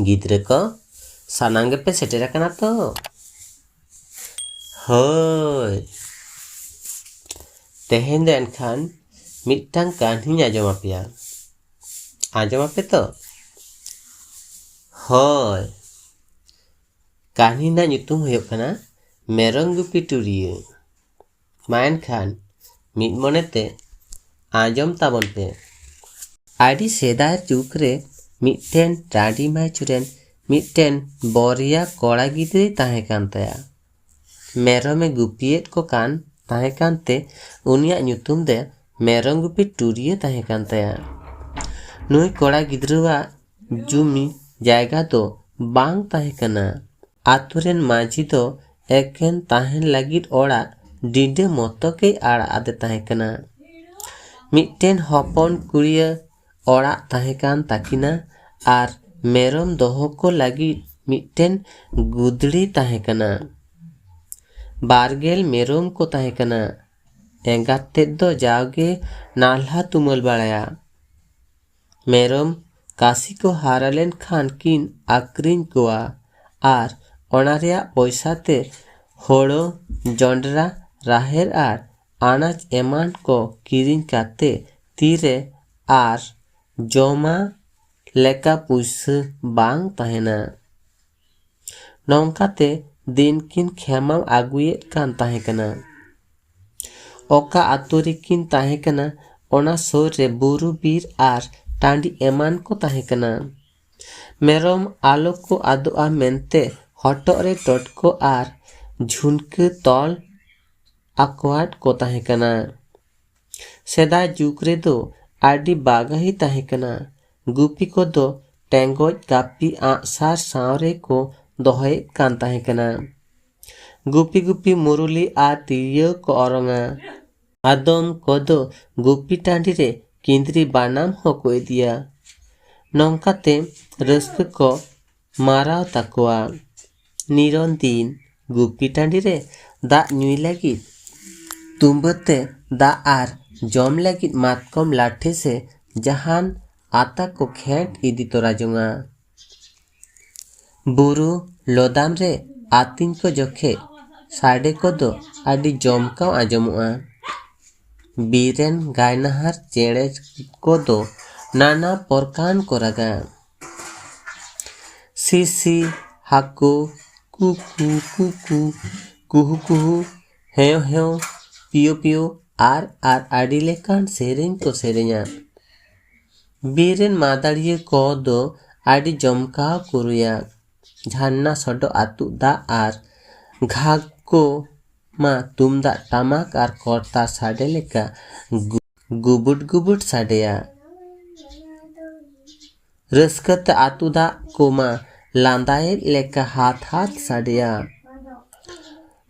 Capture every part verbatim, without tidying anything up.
ᱜᱤᱫᱽᱨᱟᱹ ᱠᱚ, ᱥᱟᱱᱟᱢ ᱜᱮᱯᱮ ᱥᱮᱴᱮᱨ ᱟᱠᱟᱱᱟ ᱛᱚ? ᱦᱳᱭ᱾ ᱛᱮᱦᱮᱧ ᱫᱚ ᱮᱱᱠᱷᱟᱱ ᱢᱤᱫᱴᱟᱝ ᱠᱟᱹᱦᱱᱤᱧ ᱟᱸᱡᱚᱢ ᱟᱯᱮᱭᱟ᱾ ᱟᱸᱡᱚᱢ ᱟᱯᱮ ᱛᱚ? ᱦᱳᱭ᱾ ᱠᱟᱹᱦᱱᱤ ᱨᱮᱱᱟᱜ ᱧᱩᱛᱩᱢ ᱦᱩᱭᱩᱜ ᱠᱟᱱᱟ ᱢᱮᱨᱚᱢ ᱜᱩᱯᱤ ᱴᱩᱨᱤᱭᱟᱹ᱾ ᱢᱟ ᱮᱱᱠᱷᱟᱱ ᱢᱤᱫ ᱢᱚᱱᱮᱛᱮ ᱟᱸᱡᱚᱢ ᱛᱟᱵᱚᱱ ᱯᱮ᱾ ᱟᱹᱰᱤ ᱥᱮᱫᱟᱭ ᱡᱩᱜᱽ ᱨᱮ ᱢᱤᱫᱴᱮᱱ ᱴᱟᱺᱰᱤ ᱢᱟᱹᱪᱤ ᱨᱮᱱ ᱢᱤᱫᱴᱮᱱ ᱵᱚᱨᱭᱟ ᱠᱚᱲᱟ ᱜᱤᱫᱽᱨᱟᱹᱭ ᱛᱟᱦᱮᱸ ᱠᱟᱱ ᱛᱟᱭᱟ᱾ ᱢᱮᱨᱚᱢᱮ ᱜᱩᱯᱤᱭᱮᱫ ᱠᱚ ᱠᱟᱱ ᱛᱟᱦᱮᱸ ᱠᱟᱱᱛᱮ ᱩᱱᱤᱭᱟᱜ ᱧᱩᱛᱩᱢ ᱫᱚ ᱢᱮᱨᱚᱢ ᱜᱩᱯᱤ ᱴᱩᱨᱤᱭᱟᱹ ᱛᱟᱦᱮᱸ ᱠᱟᱱ ᱛᱟᱭᱟ᱾ ᱱᱩᱭ ᱠᱚᱲᱟ ᱜᱤᱫᱽᱨᱟᱹᱣᱟᱜ ᱡᱩᱢᱤ ᱡᱟᱭᱜᱟ ᱫᱚ ᱵᱟᱝ ᱛᱟᱦᱮᱸ ᱠᱟᱱᱟ᱾ ᱟᱛᱳ ᱨᱮᱱ ᱢᱟᱹᱡᱷᱤ ᱫᱚ ᱮᱠᱮᱱ ᱛᱟᱦᱮᱱ ᱞᱟᱹᱜᱤᱫ ᱚᱲᱟᱜ ᱰᱤᱸᱰᱟᱹ ᱢᱚᱛᱚ ᱜᱮᱭ ᱟᱲᱟᱜ ᱟᱫᱮ ᱛᱟᱦᱮᱸ ᱠᱟᱱᱟ᱾ ᱢᱤᱫᱴᱮᱱ ᱦᱚᱯᱚᱱ ᱠᱩᱲᱤᱭᱟᱹ ᱚᱲᱟᱜ ᱛᱟᱦᱮᱸ ᱠᱟᱱ ᱛᱟᱹᱠᱤᱱᱟ ᱟᱨ ᱢᱮᱨᱚᱢ ᱫᱚᱦᱚ ᱠᱚ ᱞᱟᱹᱜᱤᱫ ᱢᱤᱫᱴᱮᱱ ᱜᱩᱫᱽᱲᱤ ᱛᱟᱦᱮᱸ ᱠᱟᱱᱟ᱾ ᱵᱟᱨᱜᱮᱞ ᱢᱮᱨᱚᱢ ᱠᱚ ᱛᱟᱦᱮᱸ ᱠᱟᱱᱟ᱾ ᱮᱸᱜᱟᱛ ᱛᱮᱫ ᱫᱚ ᱡᱟᱣᱜᱮ ᱱᱟᱞᱦᱟ ᱛᱩᱢᱟᱹᱞ ᱵᱟᱲᱟᱭᱟ᱾ ᱢᱮᱨᱚᱢ ᱠᱟᱥᱤ ᱠᱚ ᱦᱟᱨᱟ ᱞᱮᱱᱠᱷᱟᱱ ᱠᱤᱱ ᱟᱹᱠᱷᱨᱤᱧ ᱠᱚᱣᱟ ᱟᱨ ᱚᱱᱟ ᱨᱮᱭᱟᱜ ᱯᱚᱭᱥᱟ ᱛᱮ ᱦᱳᱲᱳ, ᱡᱚᱱᱰᱨᱟ, ᱨᱟᱦᱮᱲ ᱟᱨ ᱟᱱᱟᱡᱽ ᱮᱢᱟᱱ ᱠᱚ ᱠᱤᱨᱤᱧ ᱠᱟᱛᱮ ᱛᱤᱨᱮ ᱟᱨ ᱡᱚᱢᱟ ᱞᱮᱠᱟ ᱯᱩᱭᱥᱟᱹ ᱵᱟᱝ ᱛᱟᱦᱮᱱᱟ᱾ ᱱᱚᱝᱠᱟᱛᱮ ᱫᱤᱱ ᱠᱤᱱ ᱠᱷᱮᱢᱟᱣ ᱟᱹᱜᱩᱭᱮᱫ ᱠᱟᱱ ᱛᱟᱦᱮᱸ ᱠᱟᱱᱟ᱾ ᱚᱠᱟ ᱟᱛᱳ ᱨᱮᱠᱤᱱ ᱛᱟᱦᱮᱸ ᱠᱟᱱᱟ, ᱚᱱᱟ ᱥᱩᱨ ᱨᱮ ᱵᱩᱨᱩ, ᱵᱤᱨ ᱟᱨ ᱴᱟᱺᱰᱤ ᱮᱢᱟᱱ ᱠᱚ ᱛᱟᱦᱮᱸ ᱠᱟᱱᱟ᱾ ᱢᱮᱨᱚᱢ ᱟᱞᱚ ᱠᱚ ᱟᱫᱚᱜᱼᱟ ᱢᱮᱱᱛᱮ ᱦᱚᱴᱚᱜ ᱨᱮ ᱴᱚᱴᱠᱚ ᱟᱨ ᱡᱷᱩᱱᱠᱟᱹ ᱛᱚᱞ ᱟᱠᱚᱣᱟᱫ ᱠᱚ ᱛᱟᱦᱮᱸ ᱠᱟᱱᱟ᱾ ᱥᱮᱫᱟᱭ ᱡᱩᱜᱽ ᱨᱮᱫᱚ ᱟᱹᱰᱤ ᱵᱟᱜᱟᱦᱤ ᱛᱟᱦᱮᱸ ᱠᱟᱱᱟ᱾ ᱜᱩᱯᱤ ᱠᱚᱫᱚ ᱴᱮᱸᱜᱚᱡ, ᱠᱟᱹᱯᱤ, ᱟᱸᱜᱼᱥᱟᱨ ᱥᱟᱶ ᱨᱮᱠᱚ ᱫᱚᱦᱚᱭᱮᱫ ᱠᱟᱱ ᱛᱟᱦᱮᱸ ᱠᱟᱱᱟ᱾ ᱜᱩᱯᱤ ᱜᱩᱯᱤ ᱢᱩᱨᱩᱞᱤ ᱟᱨ ᱛᱤᱨᱭᱳ ᱠᱚ ᱚᱨᱚᱝᱟ᱾ ᱟᱫᱚᱢ ᱠᱚᱫᱚ ᱜᱩᱯᱤ ᱴᱟᱺᱰᱤ ᱨᱮ ᱠᱤᱸᱫᱽᱨᱤ ᱵᱟᱱᱟᱢ ᱦᱚᱸᱠᱚ ᱤᱫᱤᱭᱟ᱾ ᱱᱚᱝᱠᱟᱛᱮ ᱨᱟᱹᱥᱠᱟᱹ ᱠᱚ ᱢᱟᱨᱟᱣ ᱛᱟᱠᱚᱣᱟ᱾ ᱱᱤᱨᱚᱱ ᱫᱤᱱ ᱜᱩᱯᱤ ᱴᱟᱺᱰᱤ ᱨᱮ ᱫᱟᱜ ᱧᱩᱭ ᱞᱟᱹᱜᱤᱫ ᱛᱩᱸᱵᱟᱹ ᱛᱮ ᱫᱟᱜ ᱟᱨ ᱡᱚᱢ ᱞᱟᱹᱜᱤᱫ ᱢᱟᱛᱠᱚᱢ ᱞᱟᱴᱷᱮ ᱥᱮ ᱡᱟᱦᱟᱱ ᱟᱛᱟ ᱠᱚ ᱠᱷᱮᱸᱴ ᱤᱫᱤ ᱛᱚᱨᱟ ᱡᱚᱝᱟ᱾ ᱵᱩᱨᱩ ᱞᱚᱫᱟᱢ ᱨᱮ ᱟᱹᱛᱤᱧ ᱠᱚ ᱡᱚᱠᱷᱮᱡ ᱥᱟᱰᱮ ᱠᱚᱫᱚ ᱟᱹᱰᱤ ᱡᱚᱢᱠᱟᱣ ᱟᱸᱡᱚᱢᱚᱜᱼᱟ᱾ ᱵᱤᱨ ᱨᱮᱱ ᱜᱟᱭᱱᱟᱦᱟᱨ ᱪᱮᱬᱮ ᱠᱚᱫᱚ ᱱᱟᱱᱟ ᱯᱨᱚᱠᱟᱨ ᱠᱚ ᱨᱟᱜᱟ᱾ ᱥᱤᱥᱤ, ᱦᱟᱹᱠᱩ, ᱠᱩᱠᱩ ᱠᱩᱠᱩ, ᱠᱩᱦᱩ ᱠᱩᱦᱩ, ᱦᱮᱸᱣ ᱦᱮᱸᱣ, ᱯᱤᱭᱳ ᱯᱤᱭᱳ ᱟᱨ ᱟᱨ ᱟᱹᱰᱤ ᱞᱮᱠᱟᱱ ᱥᱮᱨᱮᱧ ᱠᱚ ᱥᱮᱨᱮᱧᱟ᱾ ᱵᱤᱨ ᱨᱮᱱ ᱢᱟᱫᱟᱲᱤᱭᱟᱹ ᱠᱚ ᱫᱚ ᱟᱹᱰᱤ ᱡᱚᱢᱠᱟᱣ ᱠᱚ ᱨᱩᱭᱟ᱾ ᱡᱷᱟᱨᱱᱟ ᱥᱚᱰᱚᱜ ᱟᱹᱛᱩᱜ ᱫᱟᱜ ᱟᱨ ᱜᱷᱟᱜᱽ ᱠᱚ ᱢᱟ ᱛᱩᱢᱫᱟᱜ ᱴᱟᱢᱟᱠ ᱟᱨ ᱠᱚᱨᱛᱟᱞ ᱥᱟᱰᱮ ᱞᱮᱠᱟ ᱜᱩ- ᱜᱩᱵᱩᱴ ᱜᱩᱵᱩᱴ ᱥᱟᱰᱮᱭᱟ᱾ ᱨᱟᱹᱥᱠᱟᱹ ᱛᱮ ᱟᱹᱛᱩ ᱫᱟᱜ ᱠᱚᱢᱟ ᱞᱟᱸᱫᱟᱭᱮᱫ ᱞᱮᱠᱟ ᱦᱟᱛ ᱦᱟᱛ ᱥᱟᱰᱮᱭᱟ᱾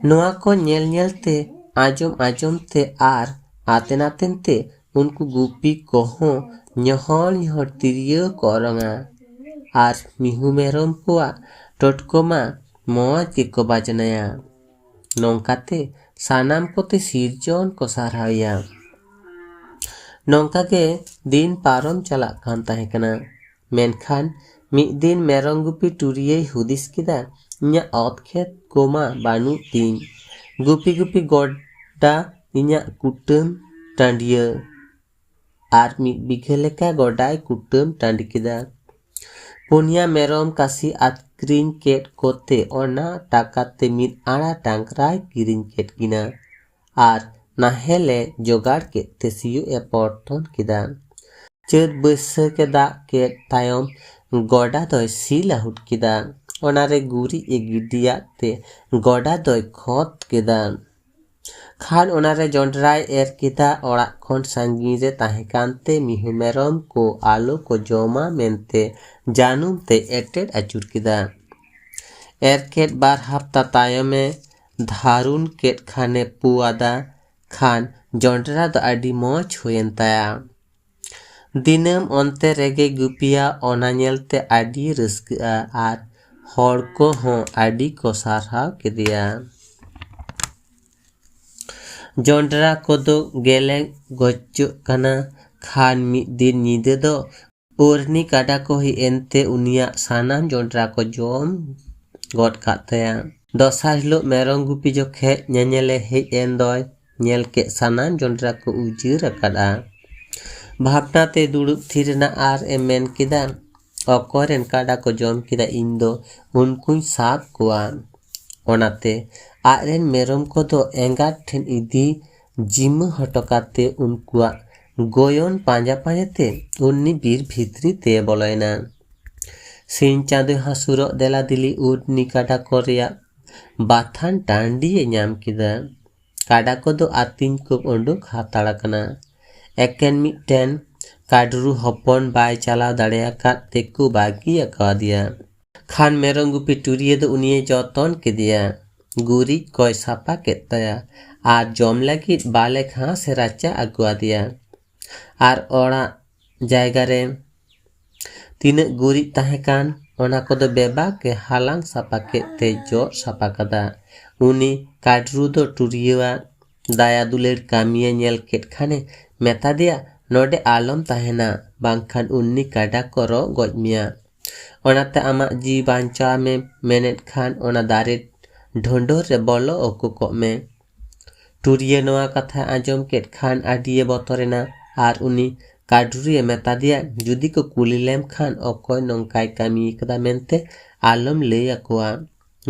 ᱱᱚᱣᱟ ᱠᱚ ᱧᱮᱞ ᱧᱮᱞ ᱛᱮ, ᱟᱸᱡᱚᱢ ᱟᱸᱡᱚᱢ ᱛᱮ ᱟᱨ ᱟᱛᱮᱱ ᱟᱛᱮᱱ ᱛᱮ ᱩᱱᱠᱩ ᱜᱩᱯᱤ ᱠᱚᱦᱚᱸ ᱧᱚᱦᱚᱲ ᱧᱚᱦᱚᱲ ᱛᱤᱨᱭᱳ ᱠᱚ ᱚᱨᱚᱝᱟ ᱟᱨ ᱢᱤᱦᱩ ᱢᱮᱨᱚᱢ ᱠᱚᱣᱟᱜ ᱴᱚᱴᱠᱚ ᱢᱟ ᱢᱚᱡᱽ ᱜᱮᱠᱚ ᱵᱟᱡᱽᱱᱟᱭᱟ᱾ ᱱᱚᱝᱠᱟᱛᱮ ᱥᱟᱱᱟᱢ ᱠᱚᱛᱮ ᱥᱤᱨᱡᱚᱱ ᱠᱚ ᱥᱟᱨᱦᱟᱣᱮᱭᱟ᱾ ᱱᱚᱝᱠᱟ ᱜᱮ ᱫᱤᱱ ᱯᱟᱨᱚᱢ ᱪᱟᱞᱟᱜ ᱠᱟᱱ ᱛᱟᱦᱮᱸ ᱠᱟᱱᱟ᱾ ᱢᱮᱱᱠᱷᱟᱱ ᱢᱤᱫ ᱫᱤᱱ ᱢᱮᱨᱚᱢ ᱜᱩᱯᱤ ᱴᱩᱨᱤᱭᱟᱹᱭ ᱦᱩᱫᱤᱥ ᱠᱮᱫᱟ, "ᱤᱧᱟᱹᱜ ᱚᱛ ᱠᱷᱮᱛ ᱠᱚᱢᱟ ᱵᱟᱹᱱᱩᱜ ᱛᱤᱧ, ᱜᱩᱯᱤ ᱜᱩᱯᱤ ᱜᱚᱰᱟ ᱤᱧᱟᱹᱜ ᱠᱩᱴᱟᱹᱢ ᱴᱟᱺᱰᱤᱭᱟᱹ", ᱟᱨ ᱢᱤᱫ ᱵᱤᱜᱷᱟᱹ ᱞᱮᱠᱟ ᱜᱚᱰᱟᱭ ᱠᱩᱴᱟᱹᱢ ᱴᱟᱺᱰᱤ ᱠᱮᱫᱟ᱾ ᱯᱩᱱᱭᱟ ᱢᱮᱨᱚᱢ ᱠᱟᱥᱤ ᱟᱹᱠᱷᱨᱤᱧ ᱠᱮᱫ ᱠᱚᱛᱮ ᱚᱱᱟ ᱴᱟᱠᱟ ᱛᱮ ᱢᱤᱫ ᱟᱲᱟ ᱰᱟᱝᱨᱟᱭ ᱠᱤᱨᱤᱧ ᱠᱮᱫ ᱠᱤᱱᱟ ᱟᱨ ᱱᱟᱦᱮᱞ ᱮ ᱡᱚᱜᱟᱲ ᱠᱮᱫ ᱛᱮ ᱥᱤᱭᱳᱜ ᱮ ᱯᱚᱨᱛᱚᱱ ᱠᱮᱫᱟ᱾ ᱪᱟᱹᱛ ᱵᱟᱹᱭᱥᱟᱹᱠᱷ ᱮ ᱫᱟᱜ ᱠᱮᱫ ᱛᱟᱭᱚᱢ ᱜᱚᱰᱟ ᱫᱚᱭ ᱥᱤ ᱞᱟᱹᱦᱩᱫ ᱠᱮᱫᱟ᱾ ᱚᱱᱟᱨᱮ ᱜᱩᱨᱤᱡ ᱮ ᱜᱤᱰᱤᱭᱟᱫ ᱛᱮ ᱜᱚᱰᱟ ᱫᱚᱭ ᱠᱷᱚᱛ ᱠᱮᱫᱟ᱾ ᱠᱷᱟᱱ ᱚᱱᱟᱨᱮ ᱡᱚᱸᱰᱨᱟᱭ ᱮᱨ ᱠᱮᱫᱟ᱾ ᱚᱲᱟᱜ ᱠᱷᱚᱱ ᱥᱟᱺᱜᱤᱧ ᱨᱮ ᱛᱟᱦᱮᱸ ᱠᱟᱱᱛᱮ ᱢᱤᱦᱩ ᱢᱮᱨᱚᱢ ᱠᱚ ᱟᱞᱚ ᱠᱚ ᱡᱚᱢᱟ ᱢᱮᱱᱛᱮ ᱡᱟᱹᱱᱩᱢ ᱛᱮ ᱮᱴᱮᱫ ᱟᱹᱪᱩᱨ ᱠᱮᱫᱟ᱾ ᱮᱨ ᱠᱮᱫ ᱵᱟᱨ ᱦᱟᱯᱛᱟ ᱛᱟᱭᱚᱢᱮ ᱫᱷᱟᱨᱩᱱ ᱠᱮᱫ ᱠᱷᱟᱱᱮ ᱯᱩ ᱟᱫᱟ᱾ ᱠᱷᱟᱱ ᱡᱚᱸᱰᱨᱟ ᱫᱚ ᱟᱹᱰᱤ ᱢᱚᱡᱽ ᱦᱩᱭᱮᱱ ᱛᱟᱭᱟ᱾ ᱫᱤᱱᱟᱹᱢ ᱚᱱᱛᱮ ᱨᱮᱜᱮ ᱜᱩᱯᱤᱭᱟ, ᱚᱱᱟ ᱧᱮᱞᱛᱮ ᱟᱹᱰᱤ ᱨᱟᱹᱥᱠᱟᱹᱜᱼᱟ ᱟᱨ ᱦᱚᱲ ᱠᱚᱦᱚᱸ ᱟᱹᱰᱤ ᱠᱚ ᱥᱟᱨᱦᱟᱣ ᱠᱮᱫᱮᱭᱟ᱾ ᱡᱚᱸᱰᱨᱟ ᱠᱚᱫᱚ ᱜᱮᱞᱮ ᱜᱚᱡᱚᱜ ᱠᱟᱱᱟ᱾ ᱠᱷᱟᱱ ᱢᱤᱫ ᱫᱤᱱ ᱧᱤᱫᱟᱹ ᱫᱚ ᱩᱨᱱᱤ ᱠᱟᱰᱟ ᱠᱚ ᱦᱮᱡ ᱮᱱᱛᱮ ᱩᱱᱤᱭᱟᱜ ᱥᱟᱱᱟᱢ ᱡᱚᱱᱰᱨᱟ ᱠᱚ ᱡᱚᱢ ᱜᱚᱫ ᱠᱟᱜ ᱛᱟᱭᱟ᱾ ᱫᱚᱥᱟᱨ ᱦᱤᱞᱳᱜ ᱢᱮᱨᱚᱢ ᱜᱩᱯᱤ ᱡᱚᱠᱷᱮᱡ ᱧᱮᱧᱮᱞᱮ ᱦᱮᱡ ᱮᱱ ᱫᱚᱭ ᱧᱮᱞ ᱠᱮᱫ ᱥᱟᱱᱟᱢ ᱡᱚᱱᱰᱨᱟ ᱠᱚ ᱩᱡᱟᱹᱲ ᱟᱠᱟᱫᱼᱟ᱾ ᱵᱷᱟᱵᱽᱱᱟ ᱛᱮ ᱫᱩᱲᱩᱵ ᱛᱷᱤᱨ ᱮᱱᱟ ᱟᱨ ᱮ ᱢᱮᱱ ᱠᱮᱫᱟ, "ᱚᱠᱚᱭ ᱨᱮᱱ ᱠᱟᱰᱟ ᱠᱚ ᱡᱚᱢ ᱠᱮᱫᱟ, ᱤᱧ ᱫᱚ ᱩᱱᱠᱩᱧ ᱥᱟᱵ ᱠᱚᱣᱟ᱾" ᱚᱱᱟᱛᱮ ᱟᱡ ᱨᱮᱱ ᱢᱮᱨᱚᱢ ᱠᱚᱫᱚ ᱮᱸᱜᱟᱛ ᱴᱷᱮᱱ ᱤᱫᱤ ᱡᱤᱢᱟᱹ ᱦᱚᱴᱚ ᱠᱟᱛᱮ ᱩᱱᱠᱩᱣᱟᱜ ᱜᱚᱭᱚᱱ ᱯᱟᱸᱡᱟ ᱯᱟᱸᱡᱟ ᱛᱮ ᱩᱱᱤ ᱵᱤᱨ ᱵᱷᱤᱛᱨᱤ ᱛᱮ ᱵᱚᱞᱚᱭᱮᱱᱟ᱾ ᱥᱤᱧ ᱪᱟᱸᱫᱚᱭ ᱦᱟᱹᱥᱩᱨᱚᱜ ᱫᱮᱞᱟ ᱫᱤᱞᱤ ᱩᱨᱱᱤ ᱠᱟᱰᱟ ᱠᱚ ᱨᱮᱭᱟᱜ ᱵᱟᱛᱷᱟᱱ ᱴᱟᱺᱰᱤᱭᱮ ᱧᱟᱢ ᱠᱮᱫᱟ᱾ ᱠᱟᱰᱟ ᱠᱚᱫᱚ ᱟᱹᱛᱤᱧ ᱠᱚ ᱩᱰᱩᱠ ᱦᱟᱛᱟᱲ ᱟᱠᱟᱱᱟ᱾ ᱮᱠᱮᱱ ᱢᱤᱫᱴᱮᱱ ᱠᱟᱰᱨᱩ ᱦᱚᱯᱚᱱ ᱵᱟᱭ ᱪᱟᱞᱟᱣ ᱫᱟᱲᱮᱭᱟᱠᱟᱫ ᱛᱮᱠᱚ ᱵᱟᱹᱜᱤ ᱟᱠᱟᱫᱮᱭᱟ᱾ ᱠᱷᱟᱱ ᱢᱮᱨᱚᱢ ᱜᱩᱯᱤ ᱴᱩᱨᱤᱭᱟᱹ ᱫᱚ ᱩᱱᱤᱭᱮ ᱡᱚᱛᱚᱱ ᱠᱮᱫᱮᱭᱟ, ᱜᱩᱨᱤᱡ ᱠᱚᱭ ᱥᱟᱯᱷᱟ ᱠᱮᱫ ᱛᱟᱭᱟ ᱟᱨ ᱡᱚᱢ ᱞᱟᱹᱜᱤᱫ ᱵᱟᱞᱮ ᱜᱷᱟᱥ ᱮ ᱨᱟᱪᱟ ᱟᱹᱜᱩ ᱟᱫᱮᱭᱟ᱾ ᱟᱨ ᱚᱲᱟᱜ ᱡᱟᱭᱜᱟ ᱨᱮ ᱛᱤᱱᱟᱹᱜ ᱜᱩᱨᱤᱡ ᱛᱟᱦᱮᱸ ᱠᱟᱱ, ᱚᱱᱟ ᱠᱚᱫᱚ ᱵᱮᱵᱟᱠ ᱮ ᱦᱟᱞᱟᱝ ᱥᱟᱯᱷᱟ ᱠᱮᱫ ᱛᱮ ᱡᱚᱜ ᱥᱟᱯᱷᱟ ᱠᱟᱫᱟ᱾ ᱩᱱᱤ ᱠᱟᱰᱨᱩ ᱫᱚ ᱴᱩᱨᱤᱭᱟᱹᱣᱟᱜ ᱫᱟᱭᱟ ᱫᱩᱞᱟᱹᱲ ᱠᱟᱹᱢᱤᱭᱮ ᱧᱮᱞ ᱠᱮᱫ ᱠᱷᱟᱱᱮ ᱢᱮᱛᱟ ᱫᱮᱭᱟ, "ᱱᱚᱰᱮ ᱟᱞᱚᱢ ᱛᱟᱦᱮᱱᱟ, ᱵᱟᱝᱠᱷᱟᱱ ᱩᱱᱱᱤ ᱠᱟᱰᱟ ᱠᱚ ᱨᱚᱜ ᱜᱚᱡ ᱢᱮᱭᱟ᱾ ᱚᱱᱟᱛᱮ ᱟᱢᱟᱜ ᱡᱤᱣᱤ ᱵᱟᱧᱪᱟᱣ ᱢᱮ ᱢᱮᱱᱮᱫ ᱠᱷᱟᱱ ᱚᱱᱟ ᱫᱟᱨᱮ ᱰᱷᱚᱸᱰᱚᱨ ᱨᱮ ᱵᱚᱞᱚ ᱚᱠᱚ ᱠᱚᱜ ᱢᱮ᱾" ᱴᱩᱨᱤᱭᱟᱹ ᱱᱚᱣᱟ ᱠᱟᱛᱷᱟ ᱟᱸᱡᱚᱢ ᱠᱮᱫ ᱠᱷᱟᱱ ᱟᱹᱰᱤᱭᱮ ᱵᱚᱛᱚᱨᱮᱱᱟ ᱟᱨ ᱩᱱᱤ ᱠᱟᱰᱨᱩᱭᱮ ᱢᱮᱛᱟ ᱫᱮᱭᱟ, "ᱡᱩᱫᱤ ᱠᱚ ᱠᱩᱞᱤ ᱞᱮᱢ ᱠᱷᱟᱱ ᱚᱠᱚᱭ ᱱᱚᱝᱠᱟᱭ ᱠᱟᱹᱢᱤ ᱠᱟᱫᱟ ᱢᱮᱱᱛᱮ ᱟᱞᱚᱢ ᱞᱟᱹᱭ ᱟᱠᱚᱣᱟ᱾"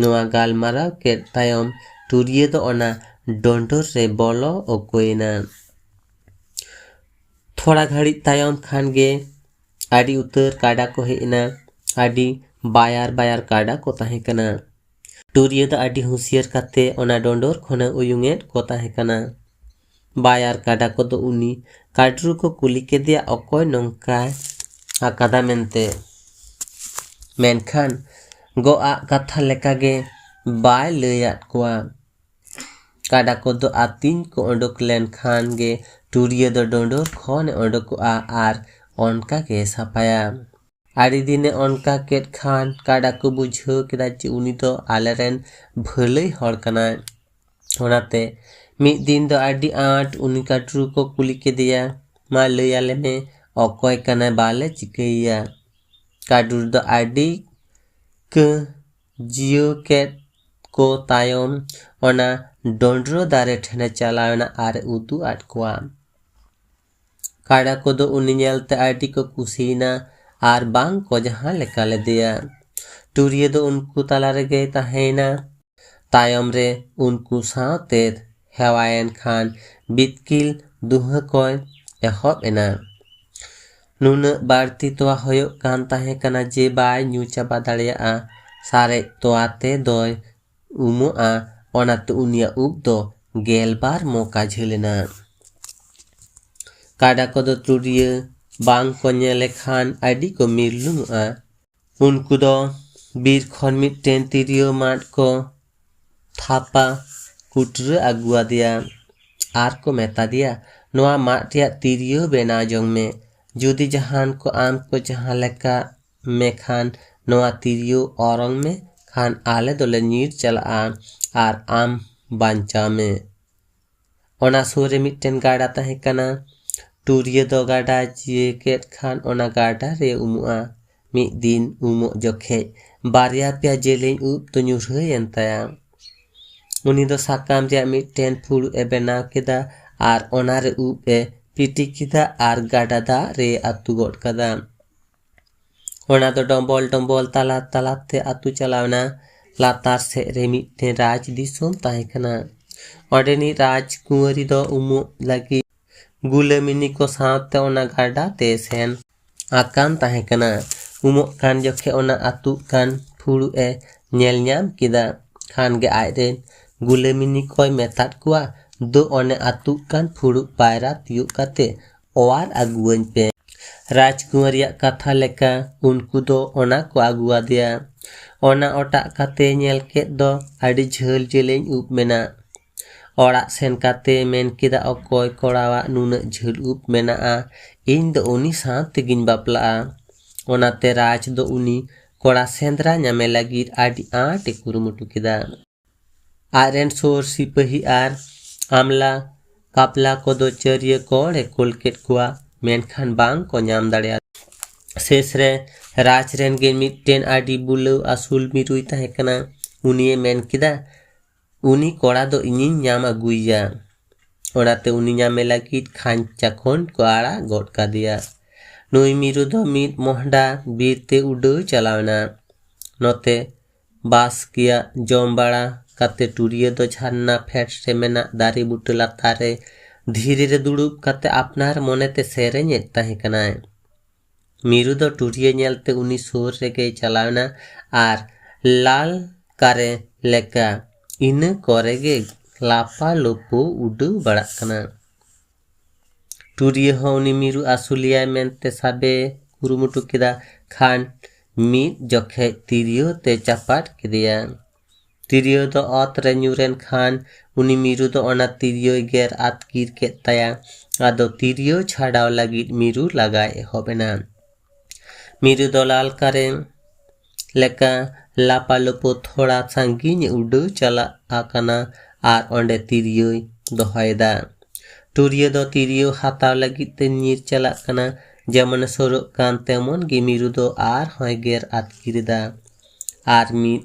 ᱱᱚᱣᱟ ᱜᱟᱞᱢᱟᱨᱟᱣ ᱠᱮᱫ ᱛᱟᱭᱚᱢ ᱴᱩᱨᱤᱭᱟᱹ ᱫᱚ ᱚᱱᱟ ᱰᱚᱸᱰᱚᱨ ᱨᱮ ᱵᱚᱞᱚ ᱚᱠᱚᱭᱮᱱᱟ᱾ ᱛᱷᱚᱲᱟ ᱜᱷᱟᱹᱲᱤᱡ ᱛᱟᱭᱚᱢ ᱠᱷᱟᱱ ᱜᱮ ᱟᱹᱰᱤ ᱩᱛᱟᱹᱨ ᱠᱟᱰᱟ ᱠᱚ ᱦᱮᱡ ᱮᱱᱟ᱾ ᱟᱹᱰᱤ ᱵᱟᱭᱟᱨ ᱵᱟᱭᱟᱨ ᱠᱟᱰᱟ ᱠᱚ ᱛᱟᱦᱮᱸ ᱠᱟᱱᱟ᱾ ᱴᱩᱨᱤᱭᱟᱹ ᱫᱚ ᱟᱹᱰᱤ ᱦᱩᱸᱥᱤᱭᱟᱹᱨ ᱠᱟᱛᱮ ᱚᱱᱟ ᱰᱚᱸᱰᱚᱨ ᱠᱷᱚᱱᱮ ᱩᱭᱩᱝ ᱮᱫ ᱠᱚ ᱛᱟᱦᱮᱸ ᱠᱟᱱᱟ᱾ ᱵᱟᱭᱟᱨ ᱠᱟᱰᱟ ᱠᱚᱫᱚ ᱩᱱᱤ ᱠᱟᱰᱨᱩ ᱠᱚ ᱠᱩᱞᱤ ᱠᱮᱫᱮᱭᱟ, ᱚᱠᱚᱭ ᱱᱚᱝᱠᱟ ᱟᱠᱟᱫᱟ ᱢᱮᱱᱛᱮ᱾ ᱢᱮᱱᱠᱷᱟᱱ ᱜᱚᱜ ᱟᱜ ᱠᱟᱛᱷᱟ ᱞᱮᱠᱟᱜᱮ ᱵᱟᱭ ᱞᱟᱹᱭᱟᱫ ᱠᱚᱣᱟ᱾ ᱠᱟᱰᱟ ᱠᱚᱫᱚ ᱟᱹᱛᱤᱧ ᱠᱚ ᱚᱰᱚᱠ ᱞᱮᱱᱠᱷᱟᱱ ᱜᱮ ᱴᱩᱨᱤᱭᱟᱹ ᱫᱚ ᱰᱚᱸᱰᱚᱨ ᱠᱷᱚᱱᱮ ᱚᱰᱚᱠᱚᱜᱼᱟ ᱟᱨ ᱚᱱᱠᱟ ᱜᱮ ᱥᱟᱯᱷᱟᱭᱟ᱾ ᱟᱹᱰᱤ ᱫᱤᱱᱮ ᱚᱱᱠᱟ ᱠᱮᱫ ᱠᱷᱟᱱ ᱠᱟᱰᱟ ᱠᱚ ᱵᱩᱡᱷᱟᱹᱣ ᱠᱮᱫᱟ ᱡᱮ ᱩᱱᱤ ᱫᱚ ᱟᱞᱮᱨᱮᱱ ᱵᱷᱟᱹᱞᱟᱹᱭ ᱦᱚᱲ ᱠᱟᱱᱟᱭ᱾ ᱚᱱᱟᱛᱮ ᱢᱤᱫ ᱫᱤᱱ ᱫᱚ ᱟᱹᱰᱤ ᱟᱸᱴ ᱩᱱᱤ ᱠᱟᱰᱨᱩ ᱠᱚ ᱠᱩᱞᱤ ᱠᱮᱫᱮᱭᱟ, "ᱢᱟ ᱞᱟᱹᱭ ᱟᱞᱮ ᱢᱮ, ᱚᱠᱚᱭ ᱠᱟᱱᱟᱭ ᱵᱟᱞᱮ ᱪᱤᱠᱟᱹᱭᱮᱭᱟ᱾ ᱠᱟᱹᱰᱩᱨ ᱫᱚ ᱟᱹᱰᱤ ᱠᱟᱹ ᱡᱤᱭᱟᱹ ᱠᱮᱫ ᱠᱚ ᱛᱟᱭᱚᱢ ᱚᱱᱟ ᱰᱚᱸᱰᱨᱚ ᱫᱟᱨᱮ ᱴᱷᱮᱱᱮ ᱪᱟᱞᱟᱣᱮᱱᱟ ᱟᱨ ᱮ ᱩᱫᱩᱜ ᱟᱫ ᱠᱚᱣᱟ᱾ ᱠᱟᱰᱟ ᱠᱚᱫᱚ ᱩᱱᱤ ᱧᱮᱞᱛᱮ ᱟᱹᱰᱤ ᱠᱚ ᱠᱩᱥᱤᱭᱮᱱᱟ ᱟᱨ ᱵᱟᱝ ᱠᱚ ᱡᱟᱦᱟᱸ ᱞᱮᱠᱟ ᱞᱮᱫᱮᱭᱟ᱾ ᱴᱩᱨᱤᱭᱟᱹ ᱫᱚ ᱩᱱᱠᱩ ᱛᱟᱞᱟ ᱨᱮᱜᱮᱭ ᱛᱟᱦᱮᱸᱭᱮᱱᱟ᱾ ᱛᱟᱭᱚᱢ ᱨᱮ ᱩᱱᱠᱩ ᱥᱟᱶᱛᱮ ᱦᱮᱣᱟᱭᱮᱱ ᱠᱷᱟᱱ ᱵᱤᱛᱠᱤᱞ ᱫᱩᱦᱟᱹ ᱠᱚᱭ ᱮᱦᱚᱵ ᱮᱱᱟ᱾ ᱱᱩᱱᱟᱹᱜ ᱵᱟᱹᱲᱛᱤ ᱛᱚᱣᱟ ᱦᱩᱭᱩᱜ ᱠᱟᱱ ᱛᱟᱦᱮᱸ ᱠᱟᱱᱟ ᱡᱮ ᱵᱟᱭ ᱧᱩ ᱪᱟᱵᱟ ᱫᱟᱲᱮᱭᱟᱜᱼᱟ᱾ ᱥᱟᱨᱮᱡ ᱛᱚᱣᱟ ᱛᱮ ᱫᱚᱭ ᱩᱢᱚᱜᱼᱟ, ᱚᱱᱟᱛᱮ ᱩᱱᱤᱭᱟᱜ ᱩᱵ ᱫᱚ ᱜᱮᱞᱵᱟᱨ ᱢᱚᱠᱟ ᱡᱷᱟᱹᱞ ᱮᱱᱟ᱾ ᱠᱟᱰᱟ ᱠᱚᱫᱚ ᱴᱩᱨᱤᱭᱟᱹ ᱵᱟᱝ ᱠᱚ ᱧᱮᱞᱮ ᱠᱷᱟᱱ ᱟᱹᱰᱤ ᱠᱚ ᱢᱤᱨᱞᱩᱢᱚᱜᱼᱟ᱾ ᱩᱱᱠᱩ ᱫᱚ ᱵᱤᱨ ᱠᱷᱚᱱ ᱢᱤᱫᱴᱮᱱ ᱛᱤᱨᱭᱳ ᱢᱟᱫ ᱠᱚ ᱛᱷᱟᱯᱟ ᱠᱩᱴᱨᱟᱹ ᱟᱹᱜᱩᱣᱟᱫᱮᱭᱟ ᱟᱨ ᱠᱚ ᱢᱮᱛᱟ ᱫᱮᱭᱟ, "ᱱᱚᱣᱟ ᱢᱟᱫ ᱨᱮᱭᱟᱜ ᱛᱤᱨᱭᱳ ᱵᱮᱱᱟᱣ ᱡᱚᱝ ᱢᱮ᱾ ᱡᱩᱫᱤ ᱡᱟᱦᱟᱱ ᱠᱚ ᱟᱢ ᱠᱚ ᱡᱟᱦᱟᱸ ᱞᱮᱠᱟ ᱢᱮ ᱠᱷᱟᱱ, ᱱᱚᱣᱟ ᱛᱤᱨᱭᱳ ᱚᱨᱚᱝ ᱢᱮ ᱠᱷᱟᱱ ᱟᱞᱮ ᱫᱚᱞᱮ ᱧᱤᱨ ᱪᱟᱞᱟᱜᱼᱟ ᱟᱨ ᱟᱢ ᱵᱟᱧᱪᱟᱣ ᱢᱮ᱾" ᱚᱱᱟ ᱥᱩᱨ ᱨᱮ ᱢᱤᱫᱴᱮᱱ ᱜᱟᱰᱟ ᱛᱟᱦᱮᱸ ᱠᱟᱱᱟ᱾ ᱴᱩᱨᱤᱭᱟᱹ ᱫᱚ ᱜᱟᱰᱟᱭ ᱪᱤᱭᱟᱹ ᱠᱮᱫ ᱠᱷᱟᱱ ᱚᱱᱟ ᱜᱟᱰᱟ ᱨᱮ ᱩᱢᱩᱜᱼᱟ᱾ ᱢᱤᱫ ᱫᱤᱱ ᱩᱢᱩᱜ ᱡᱚᱠᱷᱮᱡ ᱵᱟᱨᱭᱟ ᱯᱮᱭᱟ ᱡᱮᱞᱮᱧ ᱩᱵ ᱫᱚ ᱧᱩᱨᱦᱟᱹᱭᱮᱱ ᱛᱟᱭᱟ᱾ ᱩᱱᱤ ᱫᱚ ᱥᱟᱠᱟᱢ ᱨᱮᱭᱟᱜ ᱢᱤᱫᱴᱮᱱ ᱯᱷᱩᱲᱩᱜ ᱮ ᱵᱮᱱᱟᱣ ᱠᱮᱫᱟ ᱟᱨ ᱚᱱᱟ ᱨᱮ ᱩᱵ ᱮ ᱯᱤᱴᱤ ᱠᱮᱫᱟ ᱟᱨ ᱜᱟᱰᱟ ᱫᱟᱜ ᱨᱮ ᱟᱹᱛᱩ ᱜᱚᱫ ᱠᱟᱫᱟ᱾ ᱚᱱᱟ ᱫᱚ ᱰᱚᱢᱵᱚᱞ ᱰᱚᱢᱵᱚᱞ ᱛᱟᱞᱟ ᱛᱟᱞᱟᱛᱮ ᱟᱹᱛᱩ ᱪᱟᱞᱟᱣᱱᱟ᱾ ᱞᱟᱛᱟᱨ ᱥᱮᱫ ᱨᱮ ᱢᱤᱫᱴᱮᱱ ᱨᱟᱡᱽ ᱫᱤᱥᱚᱢ ᱛᱟᱦᱮᱸ ᱠᱟᱱᱟ᱾ ᱚᱸᱰᱮᱱᱤᱡ ᱨᱟᱡᱽᱠᱩᱸᱣᱟᱨᱤ ᱫᱚ ᱩᱢᱩᱜ ᱞᱟᱹᱜᱤᱫ ᱜᱩᱞᱟᱹᱢᱤᱱᱤ ᱠᱚ ᱥᱟᱶᱛᱮ ᱚᱱᱟ ᱜᱟᱰᱟ ᱛᱮ ᱥᱮᱱ ᱟᱠᱟᱱ ᱛᱟᱦᱮᱸ ᱠᱟᱱᱟ᱾ ᱩᱢᱚᱜ ᱠᱟᱱ ᱡᱚᱠᱷᱮᱡ ᱚᱱᱟ ᱟᱹᱛᱩᱜ ᱠᱟᱱ ᱯᱷᱩᱲᱩᱜ ᱮ ᱧᱮᱞ ᱧᱟᱢ ᱠᱮᱫᱟ᱾ ᱠᱷᱟᱱ ᱜᱮ ᱟᱡᱨᱮᱱ ᱜᱩᱞᱟᱹᱢᱤᱱᱤ ᱠᱚᱭ ᱢᱮᱛᱟᱫ ᱠᱚᱣᱟ, "ᱫᱩ ᱚᱱᱮ ᱟᱹᱛᱩᱜ ᱠᱟᱱ ᱯᱷᱩᱲᱩᱜ ᱯᱟᱭᱨᱟ ᱛᱤᱭᱳᱜ ᱠᱟᱛᱮ ᱚᱣᱟᱨ ᱟᱹᱜᱩᱣᱟᱹᱧ ᱯᱮ᱾" ᱨᱟᱡᱽᱠᱩᱸᱣᱟᱨᱤᱭᱟᱜ ᱠᱟᱛᱷᱟ ᱞᱮᱠᱟ ᱩᱱᱠᱩ ᱫᱚ ᱚᱱᱟ ᱠᱚ ᱟᱹᱜᱩᱣᱟᱫᱮᱭᱟ᱾ ᱚᱱᱟ ᱚᱴᱟᱜ ᱠᱟᱛᱮ ᱧᱮᱞ ᱠᱮᱫ ᱫᱚ ᱟᱹᱰᱤ ᱡᱷᱟᱹᱞ ᱡᱮᱞᱮᱧ ᱩᱵ ᱢᱮᱱᱟᱜ᱾ ᱚᱲᱟᱜ ᱥᱮᱱ ᱠᱟᱛᱮ ᱢᱮᱱ ᱠᱮᱫᱟ, "ᱚᱠᱚᱭ ᱠᱚᱲᱟᱣᱟᱜ ᱱᱩᱱᱟᱹᱜ ᱡᱷᱟᱹᱞ ᱩᱵ ᱢᱮᱱᱟᱜᱼᱟ? ᱤᱧ ᱫᱚ ᱩᱱᱤ ᱥᱟᱶ ᱛᱮᱜᱤᱧ ᱵᱟᱯᱞᱟᱜᱼᱟ᱾" ᱚᱱᱟᱛᱮ ᱨᱟᱡᱽ ᱫᱚ ᱩᱱᱤ ᱠᱚᱲᱟ ᱥᱮᱸᱫᱽᱨᱟ ᱧᱟᱢᱮ ᱞᱟᱹᱜᱤᱫ ᱟᱹᱰᱤ ᱟᱸᱴ ᱮ ᱠᱩᱨᱩᱢᱩᱴᱩ ᱠᱮᱫᱟ᱾ ᱟᱡᱨᱮᱱ ᱥᱩᱨ ᱥᱤᱯᱟᱹᱦᱤ ᱟᱨ ᱟᱢᱞᱟ ᱠᱟᱯᱞᱟ ᱠᱚᱫᱚ ᱪᱟᱹᱨᱤᱭᱟᱹ ᱠᱚᱲ ᱮ ᱠᱩᱞ ᱠᱮᱫ ᱠᱚᱣᱟ᱾ ᱢᱮᱱᱠᱷᱟᱱ ᱵᱟᱝ ᱠᱚ ᱧᱟᱢ ᱫᱟᱲᱮᱭᱟᱫᱟ᱾ ᱥᱮᱥ ᱨᱮ ᱨᱟᱡᱽ ᱨᱮᱱ ᱜᱮ ᱢᱤᱫᱴᱮᱱ ᱟᱹᱰᱤ ᱵᱩᱞᱟᱹᱣ ᱟᱹᱥᱩᱞ ᱢᱤᱨᱩᱭ ᱛᱟᱦᱮᱸ ᱠᱟᱱᱟ᱾ ᱩᱱᱤᱭᱮ ᱢᱮᱱ ᱠᱮᱫᱟ, "ᱩᱱᱤ ᱠᱚᱲᱟ ᱫᱚ ᱤᱧᱤᱧ ᱧᱟᱢ ᱟᱹᱜᱩᱭᱮᱭᱟ᱾" ᱚᱱᱟᱛᱮ ᱩᱱᱤ ᱧᱟᱢᱮ ᱞᱟᱹᱜᱤᱫ ᱠᱷᱟᱧᱪᱟ ᱠᱷᱚᱱ ᱠᱚ ᱟᱲᱟᱜ ᱜᱚᱫ ᱠᱟᱫᱮᱭᱟ᱾ ᱱᱩᱭ ᱢᱤᱨᱩ ᱫᱚ ᱢᱤᱫ ᱢᱚᱦᱰᱟ ᱵᱤᱨ ᱛᱮ ᱩᱰᱟᱹᱣ ᱪᱟᱞᱟᱣᱮᱱᱟ᱾ ᱱᱚᱛᱮ ᱵᱟᱥᱠᱮᱭᱟᱜ ᱡᱚᱢ ᱵᱟᱲᱟ ᱠᱟᱛᱮ ᱴᱩᱨᱤᱭᱟᱹ ᱫᱚ ᱡᱷᱟᱨᱱᱟ ᱯᱷᱮᱰ ᱨᱮ ᱢᱮᱱᱟᱜ ᱫᱟᱨᱮ ᱵᱩᱴᱟᱹ ᱞᱟᱛᱟᱨ ᱨᱮ ᱫᱷᱤᱨᱤ ᱨᱮ ᱫᱩᱲᱩᱵ ᱠᱟᱛᱮ ᱟᱯᱱᱟᱨ ᱢᱚᱱᱮᱛᱮ ᱥᱮᱨᱮᱧᱮᱫ ᱛᱟᱦᱮᱸ ᱠᱟᱱᱟᱭ᱾ ᱢᱤᱨᱩ ᱫᱚ ᱴᱩᱨᱤᱭᱟᱹ ᱧᱮᱞᱛᱮ ᱩᱱᱤ ᱥᱩᱨ ᱨᱮᱜᱮᱭ ᱪᱟᱞᱟᱣᱮᱱᱟ ᱟᱨ ᱞᱟᱞ ᱠᱟᱨᱮ ᱞᱮᱠᱟ ᱤᱱᱟᱹ ᱠᱚᱨᱮ ᱜᱮ ᱞᱟᱯᱟ ᱞᱳᱯᱳ ᱩᱰᱟᱹᱣ ᱵᱟᱲᱟᱜ ᱠᱟᱱᱟ᱾ ᱴᱩᱨᱤᱭᱟᱹ ᱦᱚᱸ ᱩᱱᱤ ᱢᱤᱨᱩ ᱟᱹᱥᱩᱞᱮᱭᱟᱭ ᱢᱮᱱᱛᱮ ᱥᱟᱵᱮ ᱠᱩᱨᱩᱢᱩᱴᱩ ᱠᱮᱫᱟ, ᱠᱷᱟᱱ ᱢᱤᱫ ᱡᱚᱠᱷᱮᱡ ᱛᱤᱨᱭᱳ ᱛᱮ ᱪᱟᱯᱟᱫ ᱠᱮᱫᱮᱭᱟ᱾ ᱛᱤᱨᱭᱳ ᱫᱚ ᱚᱛ ᱨᱮ ᱧᱩᱨᱮᱱ ᱠᱷᱟᱱ ᱩᱱᱤ ᱢᱤᱨᱩ ᱫᱚ ᱚᱱᱟ ᱛᱤᱨᱭᱳᱭ ᱜᱮᱨ ᱟᱹᱛᱠᱤᱨ ᱠᱮᱫ ᱛᱟᱭᱟ᱾ ᱟᱫᱚ ᱛᱤᱨᱭᱳ ᱪᱷᱟᱰᱟᱣ ᱞᱟᱹᱜᱤᱫ ᱢᱤᱨᱩ ᱞᱟᱜᱟᱭ ᱮᱦᱚᱵ ᱮᱱᱟ᱾ ᱢᱤᱨᱩ ᱫᱚ ᱞᱟᱞ ᱠᱟᱨᱮ ᱞᱮᱠᱟ ᱞᱟᱯᱟᱞᱳᱯᱳ ᱛᱷᱚᱲᱟ ᱥᱟᱺᱜᱤᱧ ᱮ ᱩᱰᱟᱹᱣ ᱪᱟᱞᱟᱜ ᱟᱠᱟᱱᱟ ᱟᱨ ᱚᱸᱰᱮ ᱛᱤᱨᱭᱳᱭ ᱫᱚᱦᱚᱭᱮᱫᱟ᱾ ᱴᱩᱨᱤᱭᱟᱹ ᱫᱚ ᱛᱤᱨᱭᱳ ᱦᱟᱛᱟᱣ ᱞᱟᱹᱜᱤᱫ ᱛᱮ ᱧᱤᱨ ᱪᱟᱞᱟᱜ ᱠᱟᱱᱟ᱾ ᱡᱮᱢᱚᱱᱮ ᱥᱩᱨᱩᱜ ᱠᱟᱱ ᱛᱮᱢᱚᱱ ᱜᱮ ᱢᱤᱨᱩ ᱫᱚ ᱟᱨᱦᱚᱸᱭ ᱜᱮᱨ ᱟᱹᱛᱠᱤᱨ ᱮᱫᱟ ᱟᱨ ᱢᱤᱫ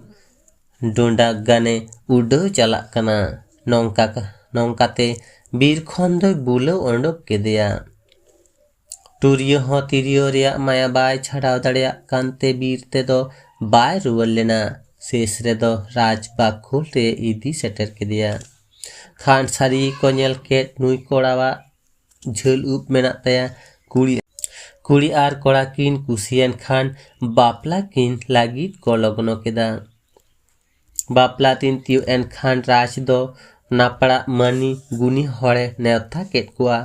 ᱰᱚᱸᱰᱟᱠ ᱜᱟᱱᱮ ᱩᱰᱟᱹᱣ ᱪᱟᱞᱟᱜ ᱠᱟᱱᱟ᱾ ᱱᱚᱝᱠᱟ ᱱᱚᱝᱠᱟᱛᱮ ᱵᱤᱨ ᱠᱷᱚᱱ ᱫᱚᱭ ᱵᱩᱞᱟᱹᱣ ᱚᱰᱚᱠ ᱠᱮᱫᱮᱭᱟ᱾ ᱴᱩᱨᱤᱭᱟᱹ ᱦᱚᱸ ᱛᱤᱨᱭᱳ ᱨᱮᱭᱟᱜ ᱢᱟᱭᱟ ᱵᱟᱭ ᱪᱷᱟᱰᱟᱣ ᱫᱟᱲᱮᱭᱟᱜ ᱠᱟᱱᱛᱮ ᱵᱤᱨ ᱛᱮᱫᱚ ᱵᱟᱭ ᱨᱩᱣᱟᱹᱲ ᱞᱮᱱᱟ᱾ ᱥᱮᱥ ᱨᱮᱫᱚ ᱨᱟᱡᱽ ᱵᱟᱠᱷᱳᱞ ᱨᱮ ᱤᱫᱤ ᱥᱮᱴᱮᱨ ᱠᱮᱫᱮᱭᱟ᱾ ᱠᱷᱟᱱ ᱥᱟᱹᱨᱤ ᱠᱚ ᱧᱮᱞ ᱠᱮᱫ ᱱᱩᱭ ᱠᱚᱲᱟᱣᱟᱜ ᱡᱷᱟᱹᱞ ᱩᱵ ᱢᱮᱱᱟᱜ ᱛᱟᱭᱟ᱾ ᱠᱩᱲᱤ ᱠᱩᱲᱤ ᱟᱨ ᱠᱚᱲᱟ ᱠᱤᱱ ᱠᱩᱥᱤᱭᱮᱱ ᱠᱷᱟᱱ ᱵᱟᱯᱞᱟ ᱠᱤᱱ ᱞᱟᱹᱜᱤᱫ ᱠᱚ ᱞᱚᱜᱱᱚ ᱠᱮᱫᱟ᱾ ᱵᱟᱯᱞᱟ ᱫᱤᱱ ᱛᱤᱭᱳᱜ ᱮᱱ ᱠᱷᱟᱱ ᱨᱟᱡᱽ ᱫᱚ ᱱᱟᱯᱲᱟᱜ ᱢᱟᱹᱱᱤ ᱜᱩᱱᱤ ᱦᱚᱲᱮ ᱱᱮᱣᱛᱟ ᱠᱮᱫ ᱠᱚᱣᱟ᱾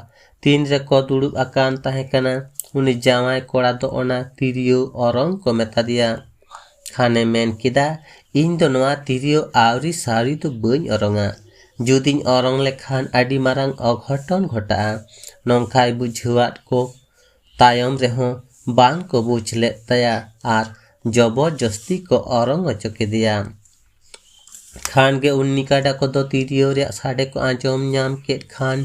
ᱛᱤᱱ ᱨᱮᱠᱚ ᱫᱩᱲᱩᱵ ᱟᱠᱟᱱ ᱛᱟᱦᱮᱸ ᱠᱟᱱᱟ, ᱩᱱᱤ ᱡᱟᱶᱟᱭ ᱠᱚᱲᱟ ᱫᱚ ᱚᱱᱟ ᱛᱤᱨᱭᱳ ᱚᱨᱚᱝ ᱠᱚ ᱢᱮᱛᱟ ᱫᱮᱭᱟ᱾ ᱠᱷᱟᱱᱮ ᱢᱮᱱ ᱠᱮᱫᱟ, "ᱤᱧ ᱫᱚ ᱱᱚᱣᱟ ᱛᱤᱨᱭᱳ ᱟᱹᱣᱨᱤ ᱥᱟᱹᱣᱨᱤ ᱫᱚ ᱵᱟᱹᱧ ᱚᱨᱚᱝᱟ᱾ ᱡᱩᱫᱤᱧ ᱚᱨᱚᱝ ᱞᱮᱠᱷᱟᱱ ᱟᱹᱰᱤ ᱢᱟᱨᱟᱝ ᱚᱜᱷᱚᱴᱚᱱ ᱜᱷᱚᱴᱟᱜᱼᱟ᱾" ᱱᱚᱝᱠᱟᱭ ᱵᱩᱡᱷᱟᱹᱣᱟᱫ ᱠᱚ ᱛᱟᱭᱚᱢ ᱨᱮᱦᱚᱸ ᱵᱟᱝ ᱠᱚ ᱵᱩᱡᱽ ᱞᱮᱫ ᱛᱟᱭᱟ ᱟᱨ ᱡᱚᱵᱚᱨ ᱡᱚᱥᱛᱤ ᱠᱚ ᱚᱨᱚᱝ ᱦᱚᱪᱚ ᱠᱮᱫᱮᱭᱟ᱾ ᱠᱷᱟᱱ ᱜᱮ ᱩᱱᱤ ᱠᱟᱰᱟ ᱠᱚᱫᱚ ᱛᱤᱨᱭᱳ ᱨᱮᱭᱟᱜ ᱥᱟᱰᱮ ᱠᱚ ᱟᱸᱡᱚᱢ ᱧᱟᱢ ᱠᱮᱫ ᱠᱷᱟᱱ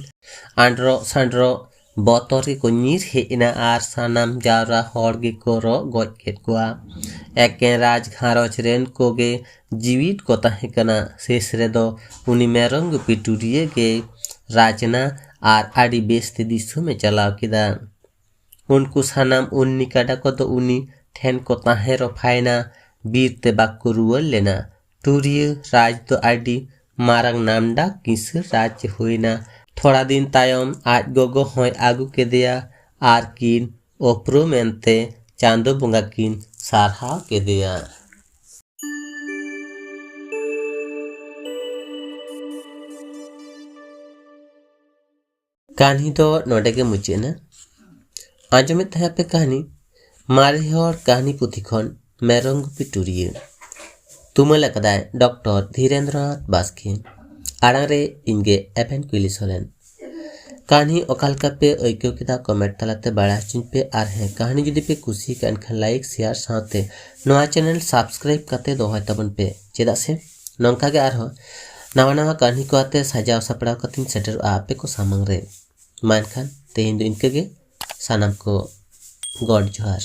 ᱟᱸᱰᱨᱚᱜ ᱥᱟᱸᱰᱨᱚᱜ ᱵᱚᱛᱚᱨ ᱜᱮᱠᱚ ᱧᱤᱨ ᱦᱮᱡ ᱮᱱᱟ ᱟᱨ ᱥᱟᱱᱟᱢ ᱡᱟᱣᱨᱟ ᱦᱚᱲ ᱜᱮᱠᱚ ᱨᱚᱜ ᱜᱚᱡ ᱠᱮᱫ ᱠᱚᱣᱟ᱾ ᱮᱠᱮᱱ ᱨᱟᱡᱽ ᱜᱷᱟᱨᱚᱸᱡᱽ ᱨᱮᱱ ᱠᱚᱜᱮ ᱡᱤᱣᱤᱫ ᱠᱚ ᱛᱟᱦᱮᱸ ᱠᱟᱱᱟ᱾ ᱥᱮᱥ ᱨᱮᱫᱚ ᱩᱱᱤ ᱢᱮᱨᱚᱢ ᱜᱩᱯᱤ ᱴᱩᱨᱤᱭᱟᱹ ᱜᱮᱭ ᱨᱟᱡᱽ ᱮᱱᱟ ᱟᱨ ᱟᱹᱰᱤ ᱵᱮᱥᱛᱮ ᱫᱤᱥᱚᱢᱮ ᱪᱟᱞᱟᱣ ᱠᱮᱫᱟ᱾ ᱩᱱᱠᱩ ᱥᱟᱱᱟᱢ ᱩᱱᱱᱤ ᱠᱟᱰᱟ ᱠᱚᱫᱚ ᱩᱱᱤ ᱴᱷᱮᱱ ᱠᱚ ᱛᱟᱦᱮᱸ ᱨᱚᱯᱷᱟᱭᱮᱱᱟ, ᱵᱤᱨ ᱛᱮ ᱵᱟᱠᱚ ᱨᱩᱣᱟᱹᱲ ᱞᱮᱱᱟ᱾ ᱴᱩᱨᱤᱭᱟᱹ ᱨᱟᱡᱽ ᱫᱚ ᱟᱹᱰᱤ ᱢᱟᱨᱟᱝ ᱱᱟᱢᱰᱟᱠ ᱠᱤᱥᱟᱹᱬ ᱨᱟᱡᱽ ᱦᱩᱭᱱᱟ᱾ ᱛᱷᱚᱲᱟ ᱫᱤᱱ ᱛᱟᱭᱚᱢ ᱟᱡ ᱜᱚᱜᱚ ᱦᱚᱸᱭ ᱟᱹᱜᱩ ᱠᱮᱫᱮᱭᱟ ᱟᱨ ᱠᱤᱱ ᱩᱯᱨᱩᱢ ᱮᱱᱛᱮ ᱪᱟᱸᱫᱚ ᱵᱚᱸᱜᱟ ᱠᱤᱱ ᱥᱟᱨᱦᱟᱣ ᱠᱮᱫᱮᱭᱟ᱾ ᱠᱟᱹᱦᱱᱤ ᱫᱚ ᱱᱚᱰᱮ ᱜᱮ ᱢᱩᱪᱟᱹᱫ ᱮᱱᱟ᱾ ᱟᱸᱡᱚᱢᱮᱫ ᱛᱟᱦᱮᱸ ᱯᱮ ᱠᱟᱹᱦᱱᱤ ᱢᱟᱨᱮ ᱦᱚᱲ ᱠᱟᱹᱦᱱᱤ ᱯᱩᱛᱷᱤ ᱠᱷᱚᱱ ᱢᱮᱨᱚᱢ ᱜᱩᱯᱤ ᱴᱩᱨᱤᱭᱟᱹ᱾ ᱛᱩᱢᱟᱹᱞ ᱟᱠᱟᱫᱟᱭ ᱰᱚᱠᱴᱚᱨ ᱫᱷᱤᱨᱮᱱᱫᱨᱚᱱᱟᱛᱷ ᱵᱟᱥᱠᱮ᱾ ᱟᱲᱟᱝ ᱨᱮ ᱤᱧ ᱜᱮ ᱮᱵᱷᱮᱱ ᱠᱩᱭᱞᱤ ᱥᱚᱨᱮᱱ᱾ ᱠᱟᱹᱦᱱᱤ ᱚᱠᱟ ᱞᱮᱠᱟ ᱯᱮ ᱟᱹᱭᱠᱟᱹᱣ ᱠᱮᱫᱟ, ᱠᱚᱢᱮᱱᱴ ᱛᱟᱞᱟᱛᱮ ᱵᱟᱲᱟᱭ ᱦᱚᱪᱚᱧ ᱯᱮ᱾ ᱟᱨ ᱦᱮᱸ, ᱠᱟᱹᱦᱱᱤ ᱡᱩᱫᱤ ᱯᱮ ᱠᱩᱥᱤᱭᱟᱠᱟᱫ ᱮᱱᱠᱷᱟᱱ ᱞᱟᱭᱤᱠ, ᱥᱮᱭᱟᱨ ᱥᱟᱶᱛᱮ ᱱᱚᱣᱟ ᱪᱮᱱᱮᱞ ᱥᱟᱵᱥᱠᱨᱟᱭᱤᱵ ᱠᱟᱛᱮ ᱫᱚᱦᱚᱭ ᱛᱟᱵᱚᱱ ᱯᱮ, ᱪᱮᱫᱟᱜ ᱥᱮ ᱱᱚᱝᱠᱟ ᱜᱮ ᱟᱨᱦᱚᱸ ᱱᱟᱣᱟ ᱱᱟᱣᱟ ᱠᱟᱹᱦᱱᱤ ᱠᱚ ᱟᱛᱮ ᱥᱟᱡᱟᱣ ᱥᱟᱯᱲᱟᱣ ᱠᱟᱛᱮᱧ ᱥᱮᱴᱮᱨᱚᱜᱼᱟ ᱟᱯᱮ ᱠᱚ ᱥᱟᱢᱟᱝ ᱨᱮ᱾ ᱢᱟ ᱮᱱᱠᱷᱟᱱ ᱛᱮᱦᱮᱧ ᱫᱚ ᱤᱱᱠᱟᱹ ᱜᱮ᱾ ᱥᱟᱱᱟᱢ ᱠᱚ ᱜᱚᱰ ᱡᱚᱦᱟᱨ᱾